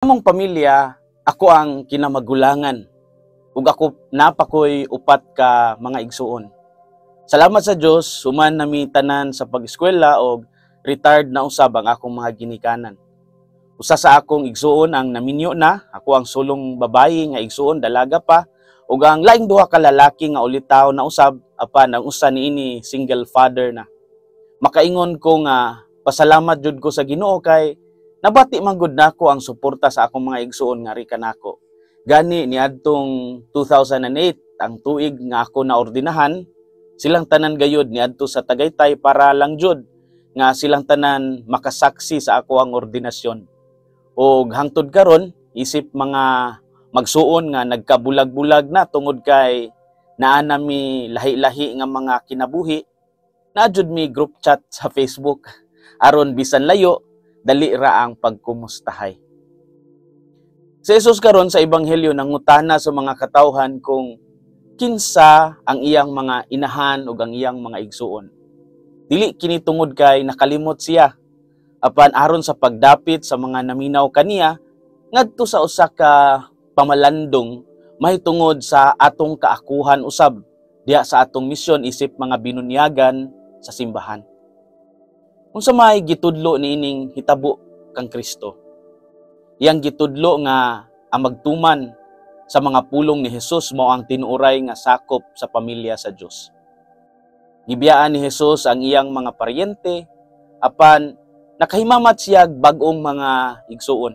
Among pamilya, ako ang kinamagulangan ug ako naa pa koy upat ka mga igsuon. Salamat sa Dios, human nami tanan sa pag-eskwela og retired na usab ang akong mga ginikanan. Usa sa akong igsuon ang naminyo na, ako ang sulong babayi nga igsuon, dalaga pa, ug ang laing duha ka lalaki nga ulitaw na usab, apan ang usa niini single father na. Makaingon ko nga pasalamat jud ko sa Ginoo kay nabati man gud nako ang suporta sa akong mga igsuon nga rikan nako. Gani niadtong 2008, ang tuig nga ako naordinahan, silang tanan gayud niadto sa Tagaytay para lang jud nga silang tanan makasaksi sa ako ang ordinasyon. Og hangtod karon, isip mga magsuon nga nagkabulag-bulag na tungod kay naa nami lahi-lahi nga mga kinabuhi, naa jud mi group chat sa Facebook aron bisan layo, dali ra ang pagkumustahay. Si Jesus karon sa ebanghelyo nangutana sa mga katawhan kung kinsa ang iyang mga inahan ug ang iyang mga igsuon. Dili kini tungod kay nakalimot siya, apan aron sa pagdapit sa mga naminaw kaniya ngadto sa usa ka pamalandong mahitungod sa atong kaakuhan usab diha sa atong misyon isip mga binunyagan sa simbahan. Unsa may gitudlo niining hitabo kang Kristo? Iyang gitudlo nga ang magtuman sa mga pulong ni Jesus mao ang tinuoray nga sakop sa pamilya sa Dios. Gibiyaan ni Jesus ang iyang mga paryente, apan nakahimamat siya bag-ong mga igsuon.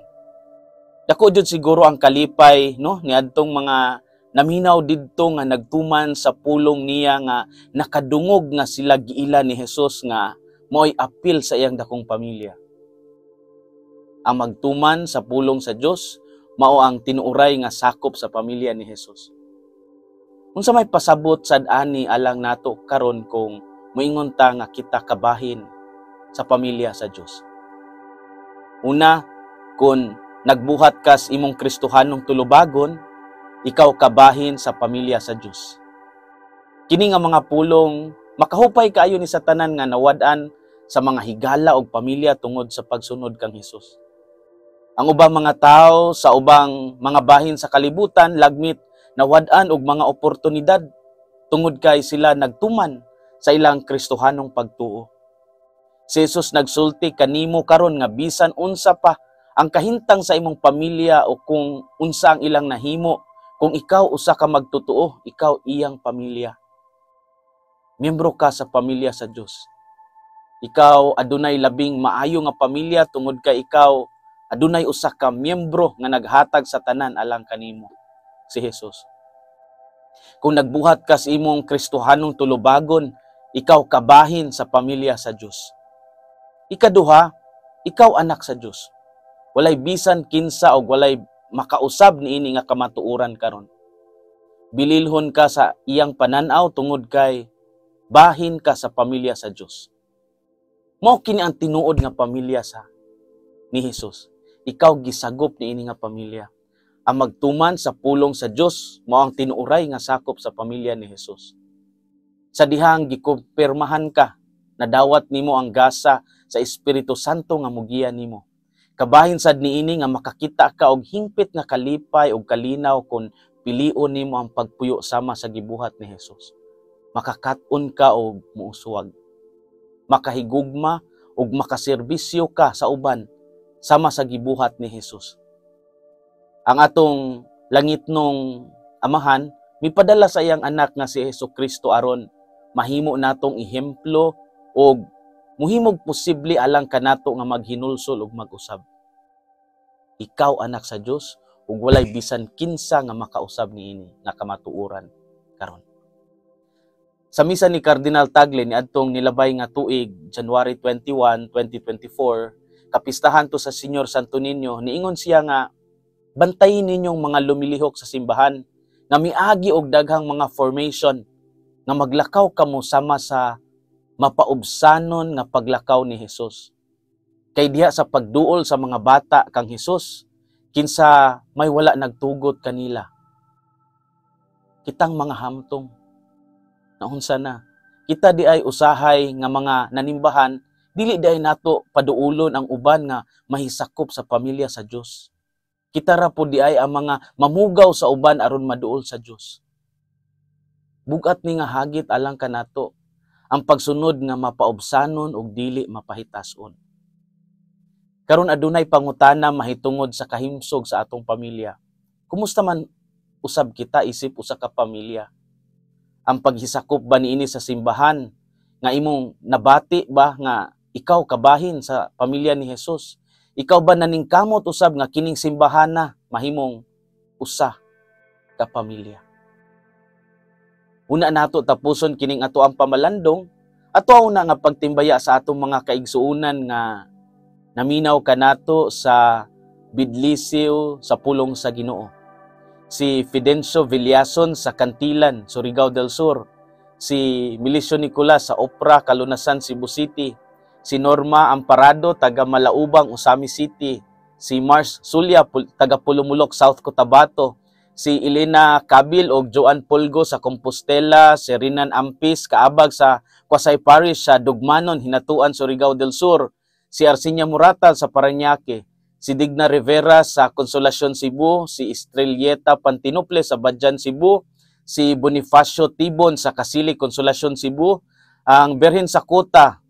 Dako jud siguro ang kalipay, no, niadtong mga naminaw didto nga nagtuman sa pulong niya nga nakadungog nga sila giila ni Jesus nga mao'y apil sa iyang dakong pamilya. Ang magtuman sa pulong sa Dios mao ang tinuoray nga sakop sa pamilya ni Jesus. Unsa may pasabot sad ani alang nato karon kung moingon ta nga kita kabahin sa pamilya sa Dios? Una, kung nagbuhat kas imong Kristohanong tulubagon, ikaw kabahin sa pamilya sa Dios. Kini nga mga pulong makahupay kaayo ni sa tanan nga nawad-an sa mga higala og pamilya tungod sa pagsunod kang Hesus. Ang ubang mga tao sa ubang mga bahin sa kalibutan lagmit nawad-an og mga oportunidad tungod kay sila nagtuman sa ilang Kristohanong pagtuo. Si Jesus nagsulti kanimo karon nga bisan unsa pa ang kahintang sa imong pamilya o kung unsa ang ilang nahimo, kung ikaw usa ka magtotoo, ikaw iyang pamilya. Miyembro ka sa pamilya sa Dios. Ikaw adunay labing maayo nga pamilya tungod kay ikaw adunay usa ka miyembro nga naghatag sa tanan alang kanimo, si Jesus. Kung nagbuhat ka sa imong Kristohanong tulubagon, ikaw kabahin sa pamilya sa Dios. Ikaduha, ikaw anak sa Dios. Walay bisan kinsa og walay makausab niini nga kamatuoran karon. Bililhon ka sa iyang pananaw tungod kay bahin ka sa pamilya sa Dios. Mao kini ang tinuod nga pamilya sa ni Jesus. Ikaw gisagop niini nga pamilya. Ang magtuman sa pulong sa Dios mao ang tinuoray nga sakop sa pamilya ni Jesus. Sa dihang gikumpirmahan ka, nadawat nimo ang gasa sa Espiritu Santo nga mugiya nimo. Kabahin sad niini nga makakita ka og hingpit nga kalipay og kalinaw kung pilion nimo ang pagpuyo sama sa gibuhat ni Jesus. Makakat-on ka og muuswag. Makahigugma ug makaserbisyo ka sa uban sama sa gibuhat ni Jesus. Ang atong langitnong Amahan mipadala sa iyang anak nga si Hesus Kristo aron mahimo natong ehemplo og muhimog posible alang kanato nga maghinulsol ug mag-usab. Ikaw anak sa Dios ug walay bisan kinsa nga makausab niini nga kamatuoran karon. Sa misa ni Cardinal Tagle niadtong nilabay nga tuig, January 21, 2024, kapistahan to sa Señor Santo Niño, niingon siya nga bantayin ninyong mga lumilihok sa simbahan nga miagi og daghang mga formation nga maglakaw kamo sama sa mapaubsanon nga paglakaw ni Hesus. Kay diha sa pagduol sa mga bata kang Hesus, kinsa may wala nagtugot kanila. Kitang mga hamtong, naunsa na. Kita di ay usahay nga mga nanimbahan, dili di ay nato paduulon ang uban nga mahisakop sa pamilya sa Dios. Kita ra po diay ang mga mamugaw sa uban aron maduol sa Dios. Bugat ni nga hagit alang kanato ang pagsunod nga mapaubsanon ug dili mapahitason. Karon adunay pangutana mahitungod sa kahimsog sa atong pamilya. Kumusta man usab kita isip usa ka pamilya? Ang paghisakop ba niini sa simbahan nga imong nabati ba nga ikaw kabahin sa pamilya ni Jesus? Ikaw ba naningkamot usab nga kining simbahan na mahimong usa ka pamilya? Una nato tapuson kining ato ang pamalandong, ato una nga pagtimbaya sa atong mga kaigsuonan nga naminaw kanato sa bidlisiw sa pulong sa Ginoo. Si Fidencio Villason sa Cantilan, Surigao del Sur, si Milicio Nicolas sa Opra, Kalunasan, Cebu City, si Norma Amparado, taga Malaubang, Ozamiz City, si Mars Sulia, taga Polomolok, South Cotabato, si Elena Kabil og Joan Polgo sa Compostela, si Rinan Ampis kaabag sa Quasay Parish sa Dugmanon, Hinatuan, Surigao del Sur, si Arsenia Muratal sa Parañaque, si Digna Rivera sa Consolacion, Cebu, si Estrelleta Pantinople sa Badjan, Cebu, si Bonifacio Tibon sa Kasili, Consolacion, Cebu, ang Berhin Sakota,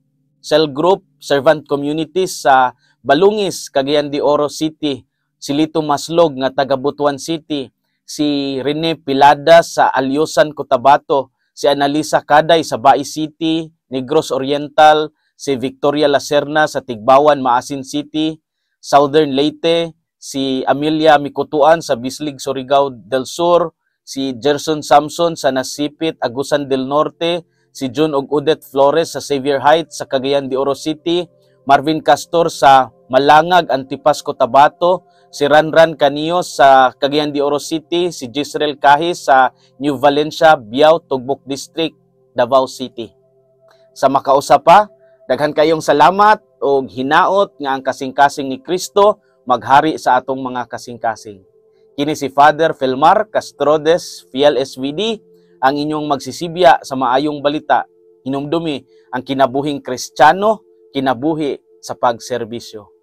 Cell Group, Servant Communities sa Balungis, Cagayan de Oro City, si Lito Maslog nga taga Butuan City, si Rene Pilada sa Alyosan, Cotabato, si Analisa Kaday sa Bais City, Negros Oriental, si Victoria Lacerna sa Tigbawan, Maasin City, Southern Leyte, si Amelia Mikutuan sa Bislig, Surigao del Sur, si Gerson Samson sa Nasipit, Agusan del Norte, si June og Odette Flores sa Xavier Heights sa Cagayan de Oro City, Marvin Castor sa Malangag, Antipas, Cotabato, si Ranran Canios sa Cagayan de Oro City, si Jisrel Kahis sa New Valencia, Biao, Tugbok District, Davao City. Sa makausa pa, daghan kayong salamat og hinaot nga ang kasing-kasing ni Kristo maghari sa atong mga kasing-kasing. Kini si Father Felmar Castrodes, Fiel SVD, ang inyong magsisibya sa maayong balita. Hinumdumi ang kinabuhing Kristiyano, kinabuhi sa pagserbisyo.